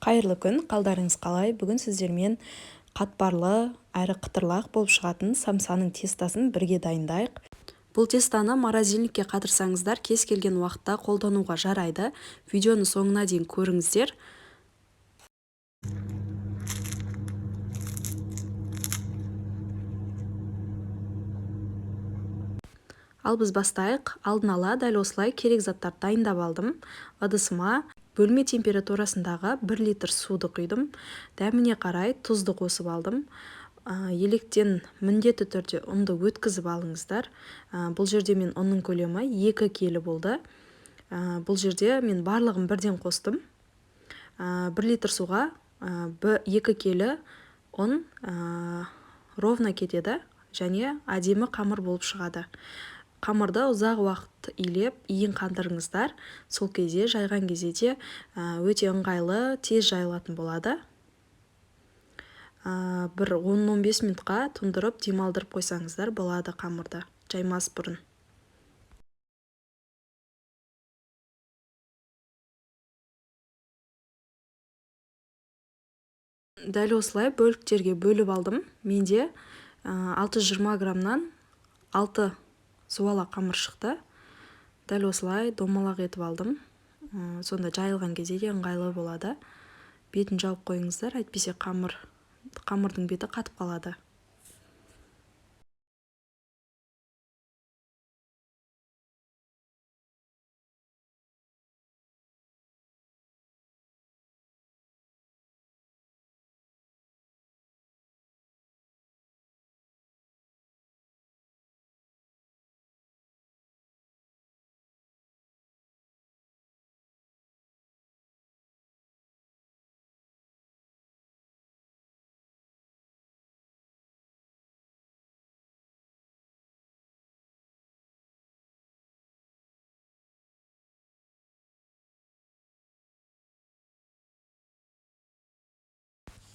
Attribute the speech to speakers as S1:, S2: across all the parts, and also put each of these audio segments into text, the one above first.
S1: Қайырлы күн, қалдарыңыз қалай? Бүгін сіздермен қатпарлы әрі қытырлақ болып шығатын самсаның тестосын бірге дайындайық. Бұл тестаны морозильникке қатырсаңыздар, кез келген уақытта қолдануға жарайды. Видеоны соңына дейін көріңіздер. Ал біз бастайық. Алдын ала дәл осылай керек заттарды дайындап алдым. Ыдысыма бөлме температурасындағы 1 литр суды құйдым. Дәміне қарай тұзды қосып алдым. Електен міндетті түрде ұнды өткізіп алыңыздар. Бұл жерде мен ұнның көлемі 2 келі болды. Бұл жерде мен барлығын бірден қостым. 1 литр суға 2 келі ұн ровно кетеді және әдемі қамыр болып шығады. Қамырды ұзақ уақыт илеп, иін қандырыңыздар. Сол кезде жайған кезде де өте ыңғайлы, тез жайылатын болады. Бір 10-15 минутқа тұндырып, демалдырып қойсаңыздар болады қамырды жаймас бұрын. Дәл осылай бөліктерге бөліп алдым. Менде 620 граммнан 6 зуала қамыр шықты. Дәл осылай домалақ етіп алдым. Сонда жайылған кезде де ыңғайлы болады. Бетін жауып қойыңыздар, әйтпесе қамырдың беті қатып қалады.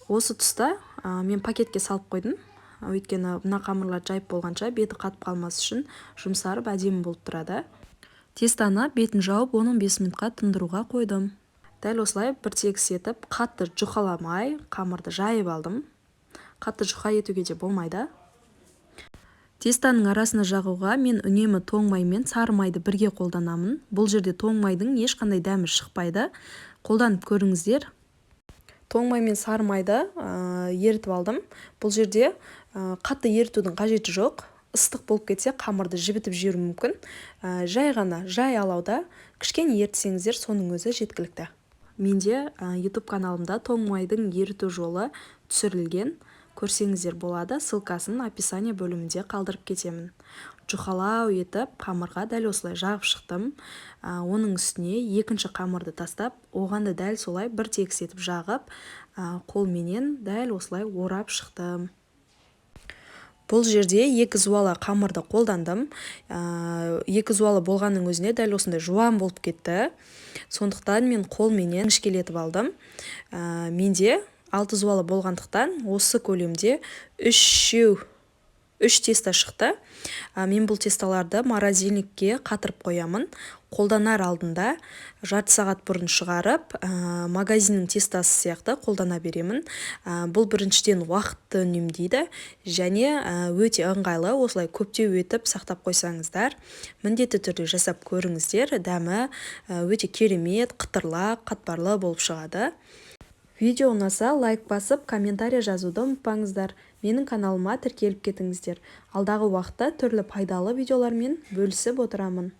S1: Осы тұста мен пакетке салып қойдым. Өйткені мына қамырлар жайып болғанша беті қатып қалмас үшін жұмсарып әдемі болып тұрады. Тестаны бетін жауып 10-15 минутқа тындыруға қойдым. Дәл осылай бір тегіс етіп, қатты жұқаламай қамырды жайып алдым. Қатты жұқа етуге де болмайды. Тестаның арасына жағуға мен үнемі тоң май мен сары майды бірге қолданамын. Бұл жерде тоң майдың ешқандай дәмі шықпайды. Қолданып көріңіздер. Тоң май мен сары майды ерітіп алдым. Бұл жерде қатты ерітудің қажеті жоқ. Ыстық болып кетсе қамырды жібітіп жіберуі мүмкін. Жай ғана, жай алауда кішкене ерітсеңіздер соның өзі жеткілікті. Менде YouTube каналымда тоң майдың еріту жолы түсірілген. Көрсеңіздер болады, ссылкасын описание бөлімінде қалдырып кетемін. Жұқалау етіп қамырға дәл осылай жағып шықтым. Оның үстіне екінші қамырды тастап, оған да дәл солай бір тегіс етіп жағып, қолменен дәл осылай орап шықтым. Бұл жерде екі зуала қамырды қолдандым. Екі зуала болғанның өзіне дәл осындай жуан болып кетті. Сондықтан мен қолменен жіңішкелетіп алдым. Менде 6 зуала болғандықтан осы көлемде үш теста шықты. Мен бұл тесталарды морозильникке қатырып қоямын. Қолданар алдында жарты сағат бұрын шығарып, магазиннің тестасы сияқты қолдана беремін. Бұл біріншіден уақытты үнемдейді және өте ыңғайлы. Осылай көптеу етіп сақтап қойсаңыздар, міндетті түрде жасап көріңіздер. Дәмі өте керемет, қытырлақ, қатпарлы болып шығады. Видео ұнаса лайк басып, комментарий жазуды ұмытпаңыздар. Менің каналыма тіркеліп кетіңіздер. Алдағы уақытта түрлі пайдалы видеолармен бөлісіп отырамын.